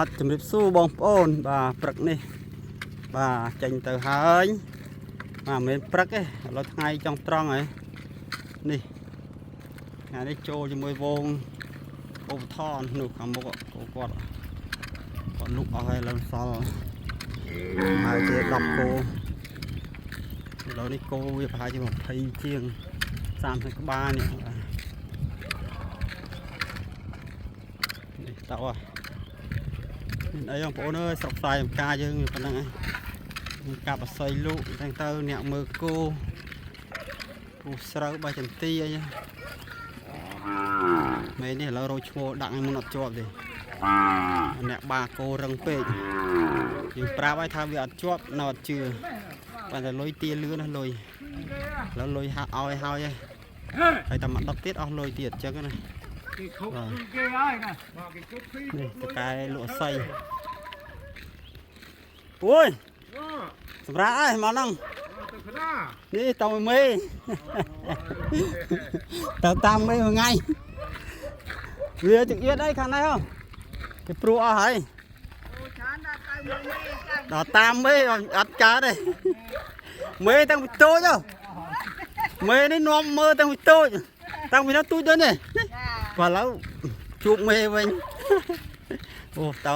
បាទជំរាបសួរបងប្អូនបាទព្រឹកនេះបាទចេញទៅហើយបាទមិនមែនព្រឹកទេឥឡូវថ្ងៃចង់ត្រង់ហើយនេះថ្ងៃនេះចូលជាមួយវងអូបថននោះខាងមុខគោគាត់គាត់លុកអស់ហើយឥឡូវសល់ហើយជា10គោឥឡូវនេះគោវាប្រហែលជា20ជាង30ក្បាលនេះបាទនេះតោះ មានអីបងប្អូនអើយស្រុកស្រែចំការយើងវាប៉ុណ្្នឹងឯងមានកាប់អស័យលក់អញ្ចឹងទៅអ្នកមើលគោគោស្រូវបេះចន្ទីអីមេនេះឥឡូវរោឈ្មោះដាក់ឲ្យមុនអត់ជាប់ទេអ្នកបាគោរឹងពេកយើងប្រាប់ឲ្យថាវាអត់ជាប់នៅអត់ជឿប៉ុន្តែលុយទាលឿនណាស់លុយឥឡូវលុយហាក់ឲ្យហើយហើយតែមកដុតទៀតអស់លុយទៀតអញ្ចឹងណា គេខុបគេហើយណាមកគេគប់ពី នេះតកែលក់អស័យអូយសម្រាប់ហើយមកហ្នឹង ទៅខ្នា នេះតមួយមេ ទៅតាមមេមួយថ្ងៃវាចង្អៀតអីខាងនេះហ៎គេព្រោះអស់ហើយដល់តាមមេអត់កើតទេមេតាំងពីតូចហ៎មេនេះនាំមើលតាំងពីតូចតាំងពីនោះទូចដូចនេះបាទឥឡូវជួបមេវិញអូតើ